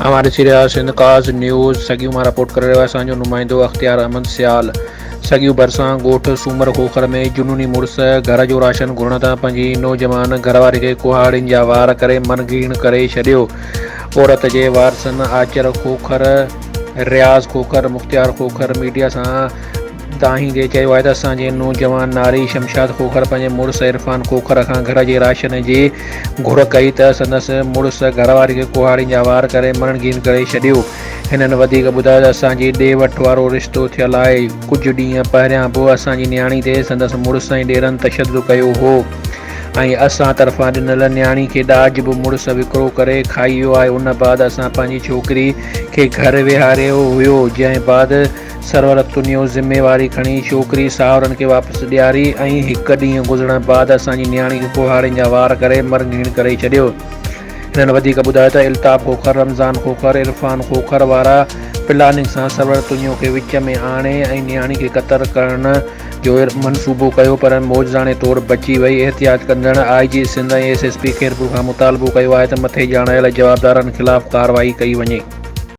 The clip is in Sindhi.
اوهان ڏسي رهيا آهيو سنڌ ڪاز نيوز سڳيون مان رپورٽ ڪري رهيو آهي اسان جو نمائندو اختيار احمد سيال سڳيون ڀرسان ڳوٺ سومر کوکر ۾ جنوني مڙس گهر جو راشن گهرڻ تان پنهنجي نوجوان گهرواري کي ڪهاڙين جا وار ڪري منگهيڻ ڪري ڇڏيو عورت جي وارثن آچر کوکر رياض کوکر مختيار کوکر ميڊيا سان دانهيندي چيو آهي ته اسان جي نوجوان ناري شمشاد کوکر پنهنجي مڙس عرفان کوکر کان گهر جي راشن جي گهر ڪئي ته سندس مڙس گهر واري کي ڪهاڙين جا وار ڪري مرڻگين ڪري ڇڏيو. هنن وڌيڪ ٻڌايو ته اسان جي ڏي وٺ وارو رشتو ٿيل آهي، ڪجهه ڏينهن پهريان به اسان جي نياڻي تي سندس مڙس ۽ ڏيرن تشدد ڪيو هو ۽ اسان طرفان ڏنل نياڻي کي ڏاج به مڙس وڪرو ڪري کائي ويو آهي ان بعد اسان پنهنجي ڇوڪري کي گهر ويهاريو هيو جنهن بعد سرور تنيو ذميواري کڻي ڇوڪري ساهرن کي واپس ڏياري ۽ هڪ ڏينهن گذرڻ بعد اسان جي نياڻي کي ڪهاڙين جا وار ڪري مرگهيڻ ڪري ڇڏيو. هنن وڌيڪ ٻڌايو ته الطاف کوکر، رمضان کوکر، عرفان کوکر وارا پلاننگ سان سرور تنيو کي وچ ۾ آڻي ۽ نياڻي کي قتل ڪرڻ جو منصوبو ڪيو پر معجزاڻي طور بچي وئي. احتجاج ڪندڙن I G Sindh ۽ S S P Khairpur کان مطالبو ڪيو آهي ته مٿي ڄاڻايل جوابدارن خلاف ڪارروائي ڪئي وڃي.